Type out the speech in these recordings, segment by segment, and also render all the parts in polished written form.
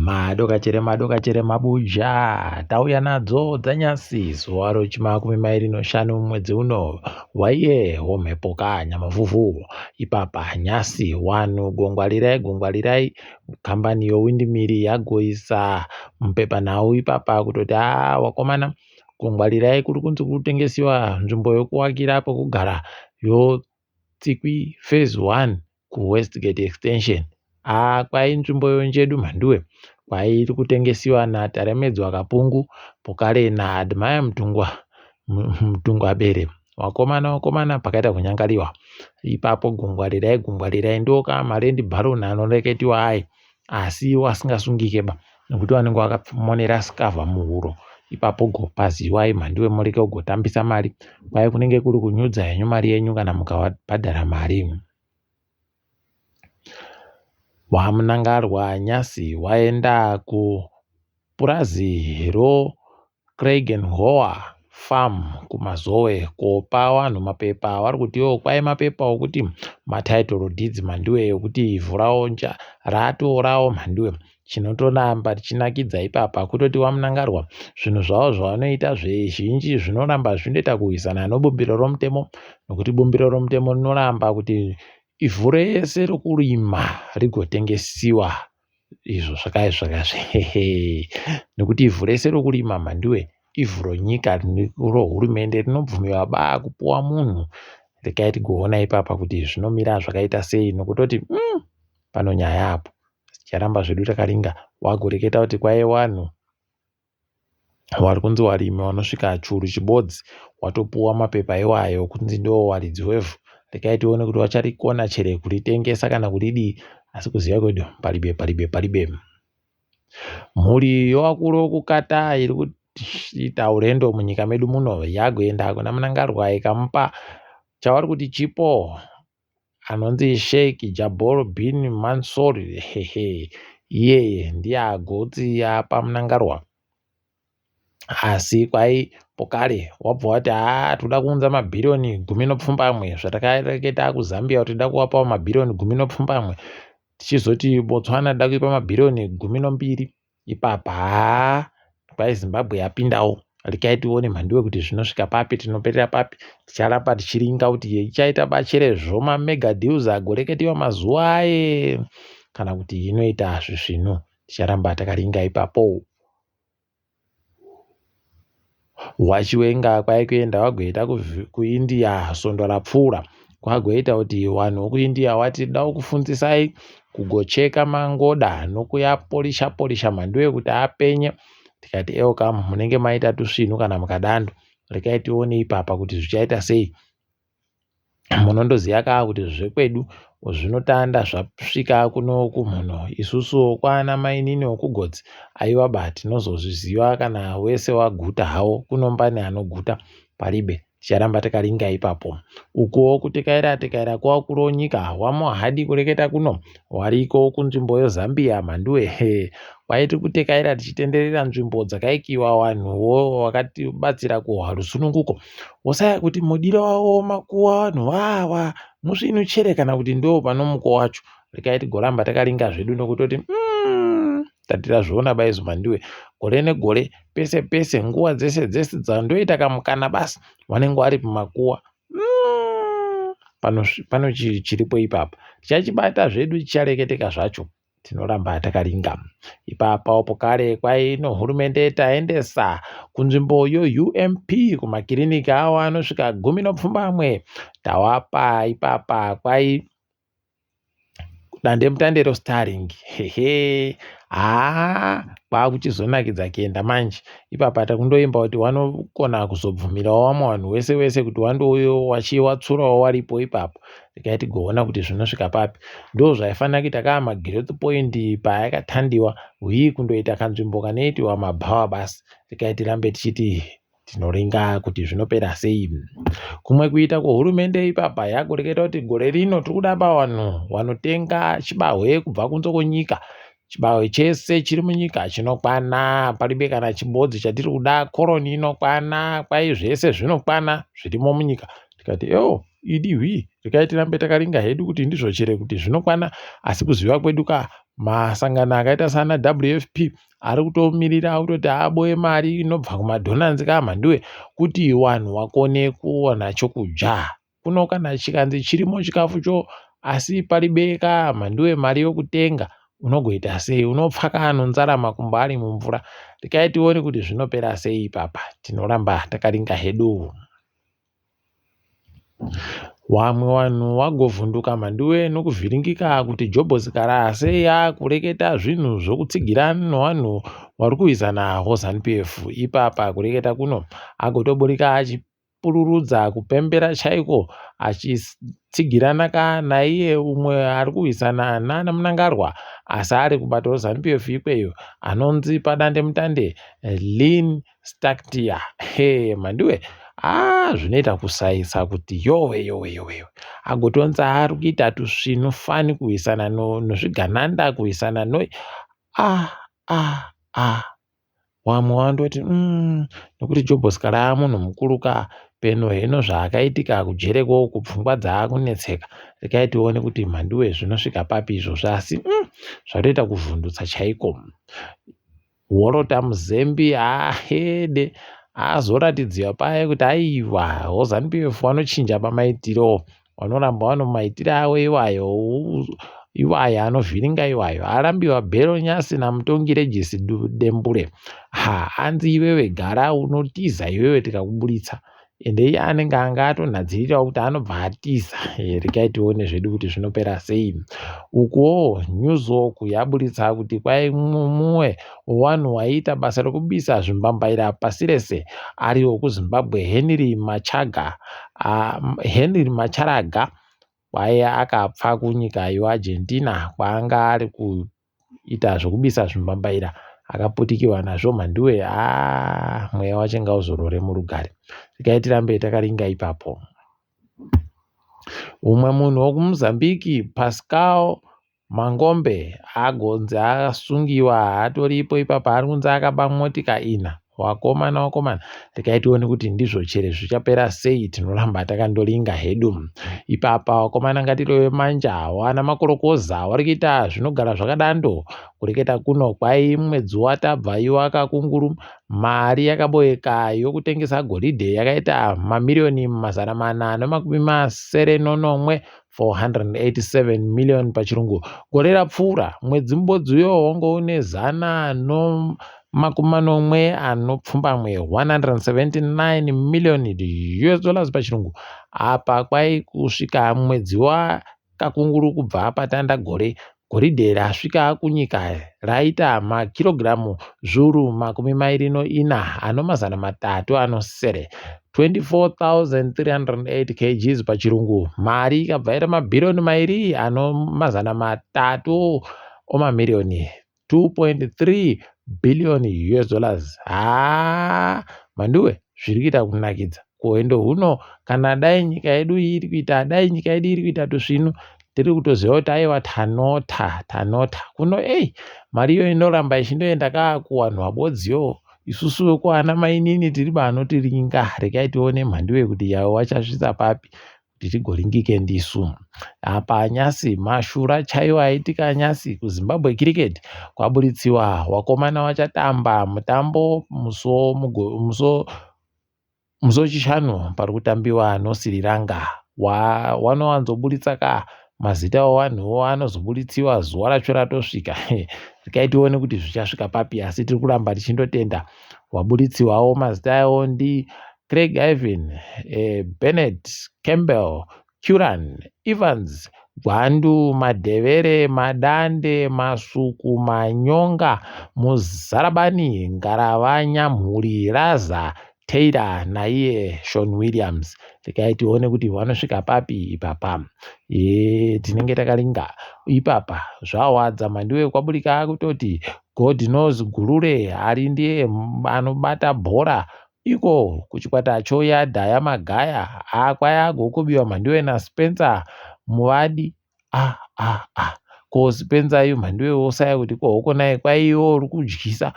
Madokachere madokachere mabuja tauya nadzo dzanyasi zuva rochimakumi mairi noshanu mwedzi uno waiye womhepoka nyamavhuvhu ipapa nyasi wanhu gongwarirai gongwarirai kambani yowindimiri yagoisa mupepanhau ipapa kutoti haa wakomana gongwarirai kuri kunzi kuri kutengesiwa nzvimbo yokuwakira pekugara yotsikwi phase 1 kuWestgate Extension. Haa kwai nzvimbo yonjedu mhanduwe kwai iri kutengesiwa naTaremedzwa Kapungu pokare naAdmire Mutungwa Mutungwabere. Wakomana wakomana pakaita kunyangariwa ipapo gungwarirai gungwarirai ndoka marendi bharoni anoreketiwa aye asi iwo asingasungike ba nekuti vanenge vakamonera sikavha muhuro ipapo gopaziwai mhanduwe mureke kugotambisa mari kwai kunenge kuri kunyudza henyu mari yenyu kana mukavabhadhara mari. WaMnangarwa nyasi waenda kupurazi roCraigenhower Farm kuMazowe kopa vanhu mapepa avari kuti iwo kwai mapepa okuti matitle deeds mhanduwe ekuti ivhu rawo ratorawo mhanduwe. Chinotoramba chichinakidza ipapa kutoti waMnangarwa zvinhu zvavo zvavanoita zvizhinji zvinoramba zvinoita kurwisana nebumbiro romutemo nokuti bumbiro romutemo rinoramba kuti ivhu rese rokurima rigotengesiwa izvo zvakai zvakazve nekuti ivhu rese rokurima mhanduwe ivhu ronyika rohurumende rinobvumiwa ba kupuwa munhu regai tigoona ipapa kuti zvinomira zvakaita sei nokutoti pano nyaya apo ticharamba zvedu takaringa wagoreketa kuti kwaive wanhu wari kunzi warimi wanosvika churu chibodzi watopuwa mapepa iwayo kunzi ndiwo waridzi wevhu regai tione kuti wacharikona chere kuritengesa kana kuridii asi kuziva kwedu paribe paribe paribe mhuri yowakuru wokukata iri kuita urendo munyika medu muno yagoenda kuna Mnangagwa ikamupa chavari kuti chipo anonzi Sheikh Jabor bin Mansour hehe iyeye ndiye agotsi apa Mnangarwa asi kwai pokare wabva wati haa toda kuunza mabhiriyoni gumi nopfumbamwe zvatakareketa kuZambia kuti toda kuvapawo mabhiriyoni gumi nopfumbamwe tichizoti Botswana toda kuipa mabhiriyoni gumi nombiri ipapa haa kwai Zimbabwe yapindawo regai tione mhanduwe kuti zvinosvika papi tinoperera papi ticharamba tichiringa kuti ichaita bacherezvo mamega deals agoreketiwa mazuva aye kana kuti inoita zvisvinu ticharamba takaringa ipapo. WaChiwenga kwaikuenda wagoita kuIndia svondo rapfuura kwagoita kuti vanhu vokuIndia wati dawo kufundzisai kugocheka mangoda nokuyapolisha polisha mhanduwe kuti apenye tikati eoka munenge maita tusvinu kana mukadando rekai tione ipapa kuti zvichaita sei. Munondoziva kaa kuti zvekwedu zvinotanda zvasvika kuno kumhuno isusu kwana mainini wekugotsi aiwa ba tinozozviziva kana wese waguta hawo kunombani anoguta paribe ticharamba takaringa ipapo ukuwo kutekaira tekaira kwakuro nyika wamohadi kureketa kuno wariko kunzvimbo yozambia mhanduwe he kwaiti kutekaira tichitenderera nzvimbo dzakaikiwa vanhuwo wakatibatsira kuhwa rusununguko Wosaya kuti mudiro wavo makuwa vanhu vava musvinu chere kana kuti ndo panomuko wacho rekai tigoramba takaringa zvedu nokutoti tati tazviona baizo mandiwe gore negore pese pese nguva dzese dzese dzandoita kamukana basi vanenge vari pamakuwa pano chiripo ipapa tichachibata zvedu chichareketeka zvacho Tinoramba takaringa. Ipapo pokare kwaino hurumende taendesa kunzvimbo yoUMP kumakiriniki awo anosvika gumi nopfumbamwe. Tawapa ipapa kwai dandemutande roStarlink. Hehe haa kwakuchizonakidza kuenda manje ipapa takundoimba kuti wanokona kuzobvumirawo vamwe vanhu wese wese kuti wandouyo wachiwatsurawo waripo ipapo regai tigoona kuti zvinosvika papi ndozvaifanira kuita kaa magrowth point payakatandiwa hwii kundoita kanzvimbo kanoitiwa mabhawa basi regai tirambe tichiti tinoringa kuti zvinopera sei kumwe kuita kwehurumende ipapa yakureketa kuti gore rino tiri kuda vanhu vanotenga chibahwe kubva kunze kwenyika chibahwe chese chiri munyika chinokwana paribe kana chibodzi chatiri kuda koroni inokwana kwai zvese zvinokwana zvirimo munyika tikati eo idi hwii regai tirambe takaringa hedu kuti ndizvo chere kuti zvinokwana asi kuziva kwedu ka Masangano akaita sana WFP ari kutomirira kutoti aboe mari inobva kumadhonanzi kaMhanduwe kuti wanhu wakone kuwana chokudya. Kuno kana chikanzi chirimo chikafu cho asi paribe kaMhanduwe mari yokutenga unogoita sei? Unopfa kaanonzara makumbo ari mumvura. Regai tione kuti zvinopera sei ipapa. Tinoramba takaringa hedu. Wamwe wanhu wagovhunduka mhanduwe nokuvhiringika kuti Jobhosi Kara sei akureketa zvinhu zvokutsigira nowanhu wari kuwizana hoZanu PF. Ipapa kureketa kuno agotoburika achipururudza kupembera chaiko achitsigirana ka naiye umwe ari kuwisana nana Mnangagwa asi ari kubato reZanu PF ikweyo anonzi padandemutande Lynn Stactia. He Mhanduwe ah zvinoita kusaisa kuti yowe yowe yowe agotonzi ari kuita tusvinu fani kuwisana nozvigananda kuwisana no ah ah ah wamwe wandoti nokuti Jobhosi kara munhu mukuru ka peno heno zvaakaitika kujereko uku pfungwa dzaakunetseka regai tione kuti Mhanduwe zvinosvika papi izvozvo asi zvatoita kuvhundutsa chaiko. Worota Muzembi haahede azoratidziwa paye kuti aiwa hoZanu PF vanochinja pamaitiro vanoramba vano maitiro avo iwayo iwayo anovhiringa iwayo arambiwa bhero nyasi namutongi Regis Dembure ha anzi iwewe gara unotiza iwewe tikakuburitsa ende iye anenge anga atonhadzirirawo kuti anobva atiza. Regai tione zvedu kuti zvinopera sei. Ukuwo Newswalk yaburitsa kuti kwai mumwe wanhu waiita basa rekubisa zvimbambaira pasi rese ari wekuZimbabwe Henry Machaga, Henry Macharaga kwaiye akapfa kunyika yeArgentina kwaanga ari kuita zvekubisa zvimbambaira akaputikiwa nazvo Mhanduwe. Haa mweya wacho ngauzorore murugare. Regai tirambe takaringa ipapo. Umwe munhu wekuMozambique Pascal Mangombe agonzi asungiwa atoripo ipapa ari kunzi akaba motika ina. Wakomana wakomana regai tione kuti ndizvo chere zvichapera sei tinoramba takandoringa hedu ipapa. Wakomana ngatirove manja wana makorokoza wari kuita zvinogara zvakadando kureketa kuno kwai mwedzi watabva iwo akakunguru mari yakaboeka yokutengesa goridhe yakaita mamiriyoni 487 487 million pachirungu. Gore rapfuura mwedzi mubodzi uyo wanga une 179 179 million US dollars pachirungu. Apa kwai kusvika mwedzi wakakunguru kubva patanda gore goridhe rasvika kunyika raita makirogiramu 24307 24308 kgs pachirungu. Mari ikabva yaita mabhiriyoni 2 300 omamiriyoni 2.3 billion US dollars. Haa Mhanduwe zviri kuita kunakidza kuhwendo huno. Kana dai nyika yedu iri kuita dai nyika yedu iri kuita tusvinu tiri kutoziva kuti aiwa tanota tanota kuno. Ei mari iyo inoramba ichindoenda kaa kuwanhu wabodziyo isusu vekuana mainini tiri vanotiringa. Regai tione Mhanduwe kuti yawo wachasvitsa papi kuti tigoringike ndisu. Apa nyasi mashura chaiwo aitika nyasi kuZimbabwe Cricket kwaburitsiwa wakomana wachatamba mutambo musi wechishanu pari kutambiwa noSri Lanka. Wanowanzoburitsa ka mazita evanhuwo anozobuditsiwa zuva racho ratosvika. Regai tione kuti zvichasvika papi asi tiri kuramba tichindotenda. Waburitsiwawo mazita avo ndi Craig Ivan, Bennett, Campbell, Curan, Evans, Gwandu, Madhevere, Madande, Masuku, Manyonga, Muzarabani, Ngarava, Nyamhuri, Raza, Taylor naiye Sean Williams. Regai tione kuti vanosvika papi ipapa. Tinenge takaringa ipapa. Zvawadza Mhanduwe kwaburika kutoti God knows Gurure ari ndiye anobata bhora iko kuchikwata choyadha yamagaya akwai agokubiwa Mhanduwe naSpencer Muvadi. Ah ah ah. Ko Spencer iyo mhanduwe wosaya kuti ko hoko naye kwaiwo uri kudyisa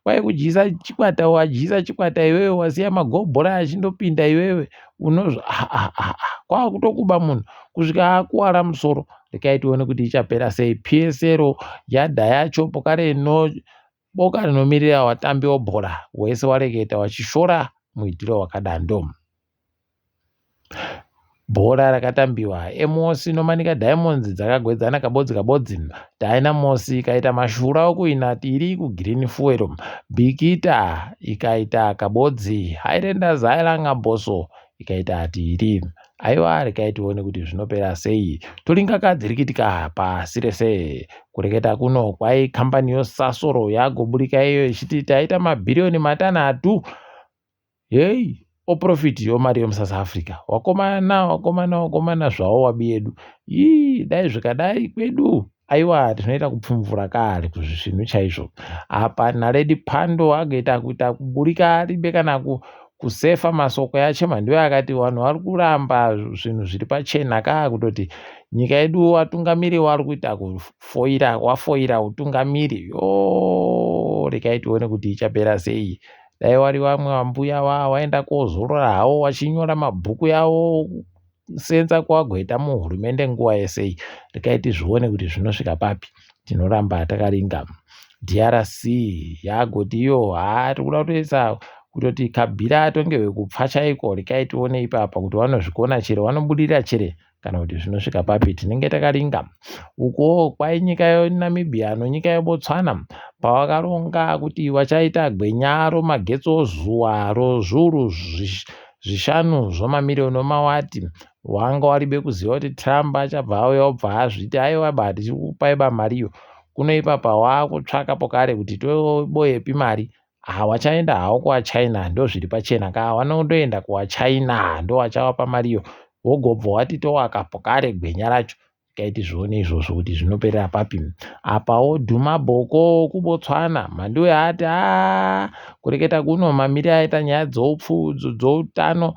kwai kudyisa chikwata wadyisa chikwata iwewe wasiya magobhora achindopinda iwewe unozva kwakutokuba munhu kusvika akuwara musoro. Rekai tione kuti ichapera sei. PSL yadha yacho pokare no boka rinomirira watambi wobhora wese wareketa wachishora muitiro wakadando. Bhora rakatambiwa Emos noManica Diamonds dzakagwedzana kabodzi kabodzi. Dynamos ikaita mashura okuina tiri kuGreen Fuel. Bikita ikaita kabodzi. Highlanders Hailanga Boso ikaita tiri. Aiwa rekai tione kuti zvinopera sei. Tolinga kadzirikitika pasi rese. Kureketa kuno kwai kambani yoSasol yagoburika iyo ichiti taita mabhiriyoni matanhatu hei oprofit yomari yomuSouth Africa. Wakomana wakomana wakomana zvawo wabi yedu. Ii dai zvikadai kwedu aiwa tinoita kupfumvura kare kuzvisvinhu chaizvo. Apa naLady Pando agoita kuita kuburika aribe kana kusefa masoko yachema ndiyo akati vanhu vari kuramba zvinhu zviri pachena kaa kutoti nyika yedu watungamiri wari kuita kufoira wafoira utungamiri yo rekai tione kuti ichapera sei. Dai wari vamwe vambuya waenda kozorora hawo wachinyora mabhuku yawo senza kwawagoita muhurumende nguva yese iyi. Rekai tizvione kuti zvinosvika papi. Tinoramba takaringa. DRC yagoti iyo haa tiri kuda kutoisa kutoti Kabila atongewe kupfa chaiko. Rekai tione ipapa kuti vanozvikona chere vanobudirira chere kana kuti zvinosvika papi. Tinenge takaringa. Ukuwo kwai nyika yeNamibia nonyika yeBotswana pavakaronga kuti vachaita gwenya romagetsi ozuva rozviuru zvishanu zvomamiriyoni omawati wanga waribe kuziva kuti Trump achabva auya obva azviti aiwa ba tichikupai ba mariyo kuno ipapa wakutsvaka pokare kuti toboyepi mari hawachaenda hawo kuvaChina ndozviri pachena ka vanondoenda kuvaChina ndowachavapa mariyo wogobva wati towaka pokare gwenya racho regai tizvione izvozvo kuti zvinoperera papi. Apawo Dhuma Bhoko kuBotswana Mhanduwe ati aa kureketa kuno mamiriro aita nyaya dzoupfu dzoutano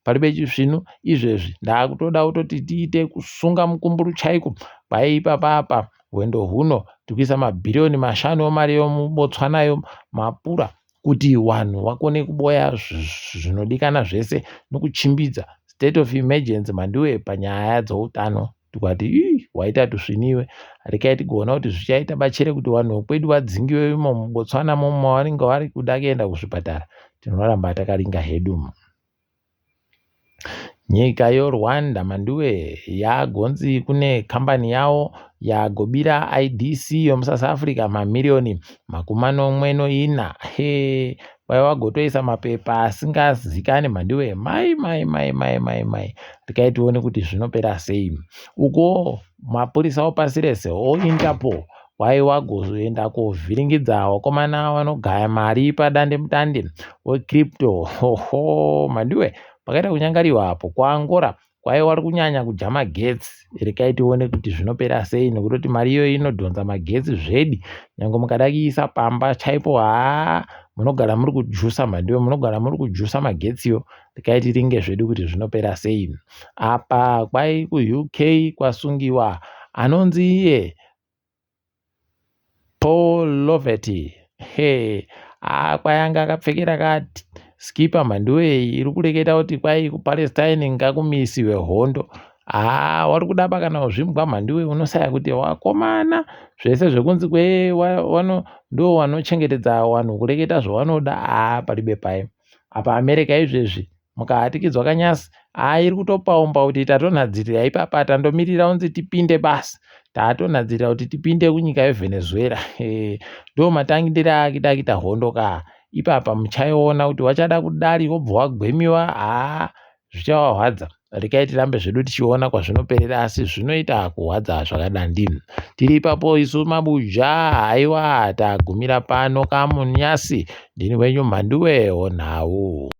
paribe chisvinu izvezvi ndakutoda kutoti tiite kusunga mukumburu chaiko kwai ipapa apa hwendo huno tikuisa mabhiriyoni mashanu emari yomuBotswanayo mapura kuti vanhu vakone kuboya zvinodikana zvese nokuchimbidza state of emergency Mhanduwe panyaya dzoutano. Tikati ii waita tusviniwe rekai tigoona kuti zvichaita bachere kuti vanhu vekwedu vadzingiwe imo muBotswana momo mavanenge vari kuda kuenda kuzvipatara. Tinoramba takaringa hedu. Nyika yoRwanda Mhanduwe yagonzi kune kambani yavo yagobira IDC yomuSouth Africa mamiriyoni 74. He kwai wagotoisa mapepa asingazikani Mhanduwe mai mai mai mai mai mai rekai tione kuti zvinopera sei. Ukuwo mapurisa opasi rese oInterpol kwai wagozoenda kovhiringidza vakomana vanogaya mari padandemutande wecrypto. Hoho Mhanduwe pakaita kunyangariwa apo kuAngola kwai wari kunyanya kudya magetsi. Rekai tione kuti zvinopera sei nekutoti mari iyoyo inodhonza magetsi zvedi nyange mukada kuiisa pamba chaipo haa munogara muri kujusa Mhanduwe munogara muri kujusa magetsiyo. Rekai tiringe zvedu kuti zvinopera sei. Apa kwai kuUK kwasungiwa anonzi iye Paul Lovett. He kwai anga akapfekera kaskipa Mhanduwe iri kureketa kuti kwai kuPalestine ngakumisiwe hondo. Haa wari kudaba kana uzvimbwa Mhanduwe unosaya kuti wakomana zvese zvekunzi kwe ndo vanochengetedza vanhu kureketa zvavanoda haa paribe pai. Apa America izvezvi mukahatikidzwa kanyasi haa iri kutopaumba kuti tatonhadzirira ipapa tandomirira unzi tipinde basi tatonhadzirira kuti tipinde kunyika yeVenezuela. Ndo matangindira akida kuita hondo ka ipapa muchaiona kuti wachada kudari wobva wagwemiwa haa zvichavahwadza. Rekai tirambe zvedu tichiona kwazvinoperera asi zvinoita kuhwadza zvakadandi. Tiri ipapo isu mabuja haiwa tagumira pano kamunyasi ndini wenyu Mhanduwe wonhau.